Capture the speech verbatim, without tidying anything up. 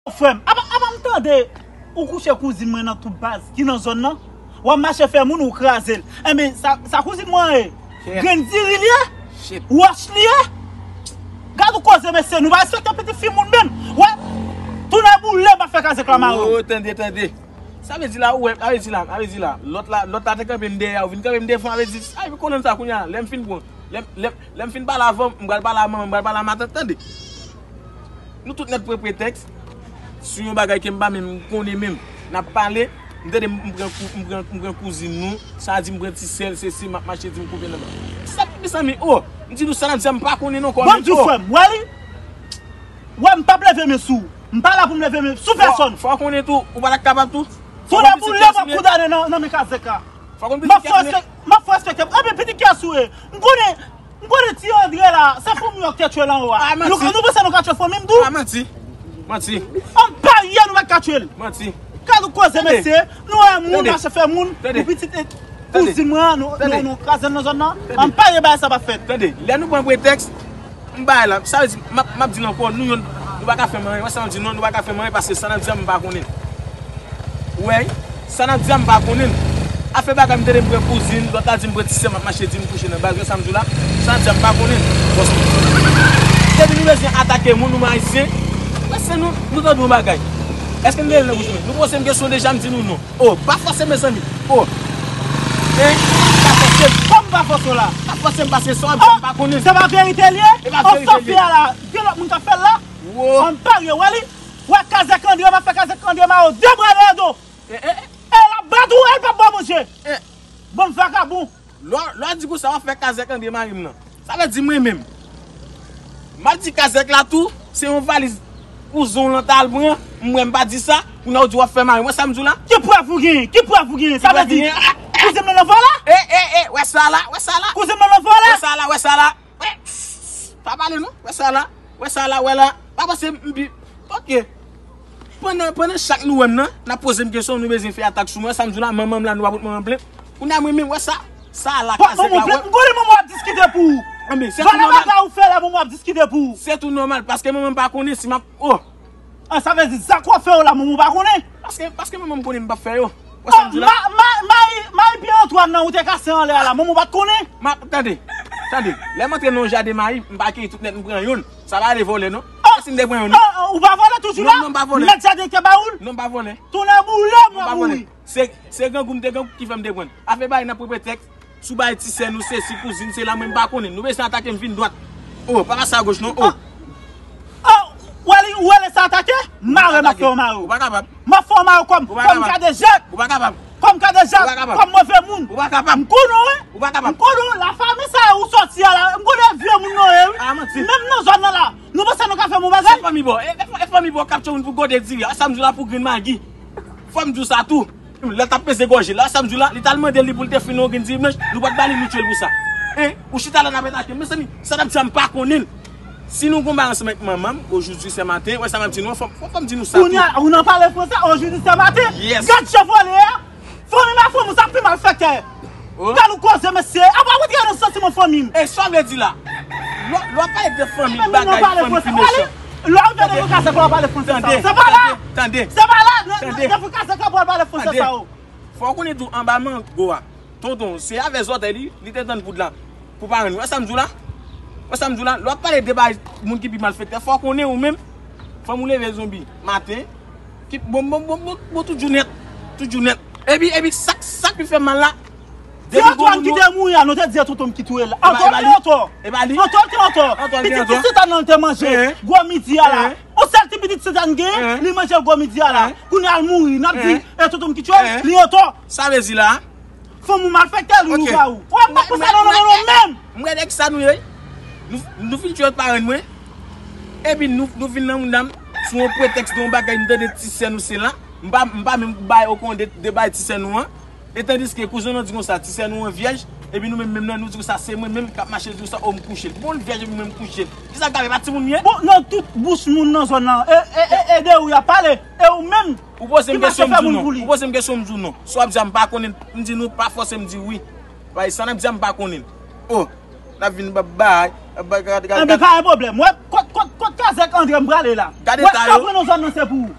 Frè m, apa, apa m tande ou kouche kouzin mwen nan twou baz ki nan zòn nan? W ap mache fè moun ou kraze l. Enben, sa, sa kouzin mwen ye? Shit. Grenn diri l ye? Shit. Wòch li ye? Gad ou koze, mesye, nou pa respekte pitit fi moun menm. Wè, tounen boule, m ap fè kazèk la mare w. Oh, tande, tande. Sa vle di la, ou wè, sa vle di la, sa vle di la. Lòt la, lòt la te kanpe m dèyè, ou vin kanpe m devan, sa vle di, sa vle konnen sa kounye a, lè m fin pran. Lè, lè, lè m fin pale avè w, m pral pale a manman, m pral pale a matant, tande. Nou tout nèt pran pretèks sou yon bagay ke m pa menm konnen menm. N ap pale, m tande m, m pran kou-, m pran, m pran kouzin nou, sa di m pran ti sèl, se si m ap mache di m koupe nan. Sa, mezanmi, oh, m di nou sa n ap di a, m pa konnen non, kòm. Bon, di frè m, wè li? Wè, m p ap leve men sou ou. M pa la pou m leve men sou pèsòn. Fò, fò konnen tou, ou pa t ap kapab tou. Fò konnen tou lè m ap kondane nan, nan men kazèk la. Fò konnen pitit kès ou ye. M ap fè respekte m. Enben, pitit kès ou ye. M konnen, m konnen ti Andre la, se fanmi w k te tchwe l anwo a. Ah, manti. Nou, nou panse nou ka tchwe fanmi m tou? Ah, manti. Manti. An parye nou pa t ka tchwe l. Manti. Gad ou koze, mesye. Nou wè moun mache fè moun pou pitit kouzin mwen an, nou, nou, nou kraze l nan zòn nan. An parye bagay sa pa fèt. Tande, lè nou pran pretèks, m bay la, sa vle di, m ap, m ap di l ankò, nou yonn, nou pa ka fè m anyen. Wè sa m di non, nou pa ka fè m anyen paske sa n ap di a, m pa konnen. Ou wè, sa n ap di a, m pa konnen. Afè bagay m tande m pran kouzin, lòt la di m pran ti sè, m ap mache di m kouche nan baz, wè sa m di w la, sa n ap di a, m pa konnen. Paske depi nou bezwen atake moun, nou Ayisyen, wè se nou, nou tande yon bagay. Èske m gen l nan bouch mwen? Nou poze m kesyon deja, m di nou non. Oh, pa fòse, mezanmi. Oh. Hein? Pa fòse m. Kòm pa fòse w la? Pa fòse m paske sa w ap di a, m pa konnen. Se pa verite l ye? E pa verite l ye. An sòfi a la, gen lòt moun k ap fè l la. Wo. An parye, wè li. Wè kazèk Andre, m ap fè kazèk Andre mare w de bra dèyè do. E, e, e. E l ap bat ou, e l p ap ba w manje. E. Bann vagabon. Lè, lè w di konsa, w ap fè kazèk Andre mare m nan. Sa vle di mwen menm. M al di kazèk la tou, se yon valiz kouzen w lan ta al pran, m wè m pa di sa, kounye a w di w ap fè mare m. Wè sa m di w la? Ki prèv ou genyen? Ki prèv ou genyen? Sa vle di, kouzen m nan nan vòlè? E, e, e, wè sa la, wè sa la. Kouzen m nan nan vòlè? Wè sa la, wè sa la. Wè, pa pale non, wè sa la, wè sa la, wè la. Pa panse m pi, ok. Pandan, pandan chak nou wè m nan, n ap poze m kesyon, nou bezwen fè atak sou mwen. Sa m di w la, manman m la, nou pa pot manman m plent. Kounye a mwen menm, wè sa, sa la kazèk la, wè. M konnen manman w ap diskite pou ou. Anben, se tou nòmal. Bagay ou fè la, manman w ap diskite pou ou. Se tou nòmal, paske manman m pa konnen si m ap, oh. Ah, sa vle di, zak w ap fè yo la, manman w pa konnen. Paske, paske manman m konnen m p ap fè yo. Wè sa m di w la? Ma, ma, mayi, mayi Pierre Antoine nan, ou te kase anlè a la, manman w pa t konnen? Ma, tande, tande. Lè m antre nan yon jaden mayi, m pa keyi tout nèt, m pran youn. Sa pa rele vòlè, non. Ah, si m te pran youn, non. Ah, ah, ou pa vòlè toujou la? Non, non, m pa vòlè. Mèt jaden te ba ou l? Non, m pa vòlè. Tounen boule, mwen mouri. Se, se grangou m te grangou ki fè m te pran l. Afè bagay n ap pran pretèks sou bagay ti sè nou, se si kouzin, se la, mwen m pa konnen. Nou bezwen atake m vin dwat. Oh, pa pase agoch, non. Oh. Ah, ah, ou wè li, ou wè lè sa atake? Mare m ap fè w mare w. Ou pa kapab. M ap fè w mare w kòm, kòm kadejak. Ou pa kapab. Kòm kadejak, kòm move moun. Ou pa kapab. M konnen w, wi. Ou pa kapab. M konnen w, lafanmi sa ou sòti a la, m konnen vye moun nou ye, wi. Ah, manti. Menm nan zòn nan la, nou panse nou ka fè m yon bagay? Se fanmi bò. E, e, e fanmi bò k ap tchwe moun pou gode diri. A sa m di w la pou grenn magi. Fò m di w sa tou. Lè l t ap peze gòje la, sa m di w la, li t al mande li pou l te fri nan yon grenn diri blanch, nou pa t ba li, nou tchwe l pou sa. Hein? Ou chita la n ap atake m. Mezanmi, sa n ap di a m pa konnen l. Si nou gon bagay ansanm ak manman m, aujourd'hui, ce matin, wè sa m ap di nou an, fò, fò, fò m di nou sa tou. Kounye a, ou nan pale franse, aujourd'hui, ce matin? Yes. Gad jan vòlè a. Fanmi m a fanmi w, sa pi malfektè. Oh. Gad ou koze, mesye. Apa ou te nan santiman fanmi m? E sa w vle di la? Lè, lè w ap pale de fanmi, bagay, fanmi ki mechan. Lè w vin nan kazèk la, w ap pale franse sa. Se pa la. Tande. Se pa la. Nan, nan, nan kazèk la, w ap pale franse sa. Fò w konnen tou anba mango a. Tonton, se avè zòtèy li, li te tann poud la. Pou parenn. Wè sa m di w la? Wè sa m di w la? Lè w ap pale de bagay moun ki pi malfektè, fò w konnen ou menm, fanm ou leve zonbi maten, ki bon, bon, bon, bon, bon, tout jou nèt. Tout jou nèt. Epi, epi, sa, sa ki fè mal la, depi gon moun ki te mouri a, nou te di e tonton m ki touye l. Antò te antò. Epa li. Antò te antò. Pitit ti sitàn nan te manje gwo midi a la. On sèl ti pitit sitàn genyen, li manje l gwo midi a la. Kounye a l mouri, n ap di e tonton m ki touye l, li antò. Sa vle di la? Fanm ou malfektè, li lougawou. Wè, m pa konsa non, non, non, non, menm. M gade ki sa nou ye. Nou, nou fin tchwe parenn mwen. Epi nou, nou vin nan moun dam sou yon pretèks de yon bagay, m tande ti sè nou se la. M pa, m pa menm bay okon de, de bay ti sè nou an. E tandiske kouzen nou di konsa, ti sè nou an vyèj. Epi nou menm, menm nan, nou di konsa, se mwen menm k ap mache di konsa, o m kouche l. Bon, l vyèj epi mwen m kouche l. Kisa k gade, pa timoun m ye? Bon, nan tout bouch moun nan zòn nan, e, e, e, e de ou y ap pale. E ou menm? Ou poze m kesyon, m di w non. Ou poze m kesyon, m di w non. Sa w ap di a, m pa konnen, m di nou pa fòse, m di wi. Paske sa n ap di a, m pa konnen. Oh, n ap vin ba bay. Enben, pa gen pwoblèm. Wè, kot, kot, kot kazèk Andre m prale la. Wè, sa pran nan zòn nan, se pou ou.